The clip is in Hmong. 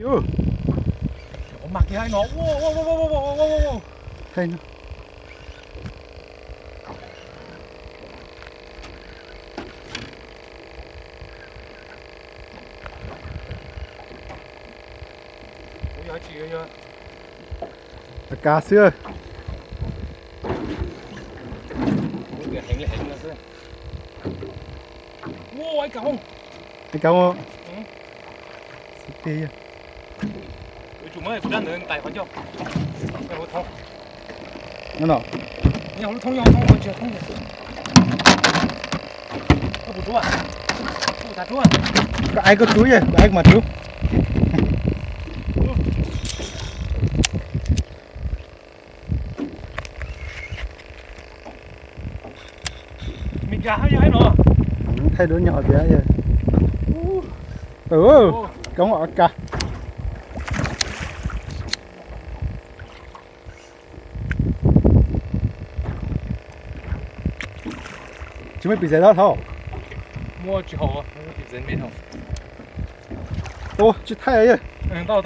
Ua mas kiag no. Ua, ua, ua, ua, ua, ua, ua. Thaij no. Ua yog tsis yog, yog kav xwb. Ua, ib kav, ib kav. Xib teg yog. Ua tsum muab kuv rab ntawd ntais qhov ncauj. Nyob no. Nyob hauv lub thoob, nyob hauv thoob, qhov tsis thoob. Koj puas rub? Koj puas rub? Koj aiv koj rub yej, koj aiv mas rub. Thaij duab nyuag tias, koob A kas. Tsis muaj pim txais tau thaub. Muaj tsis haum, pim txais me thaum. Ua tsis thaij yej. Tau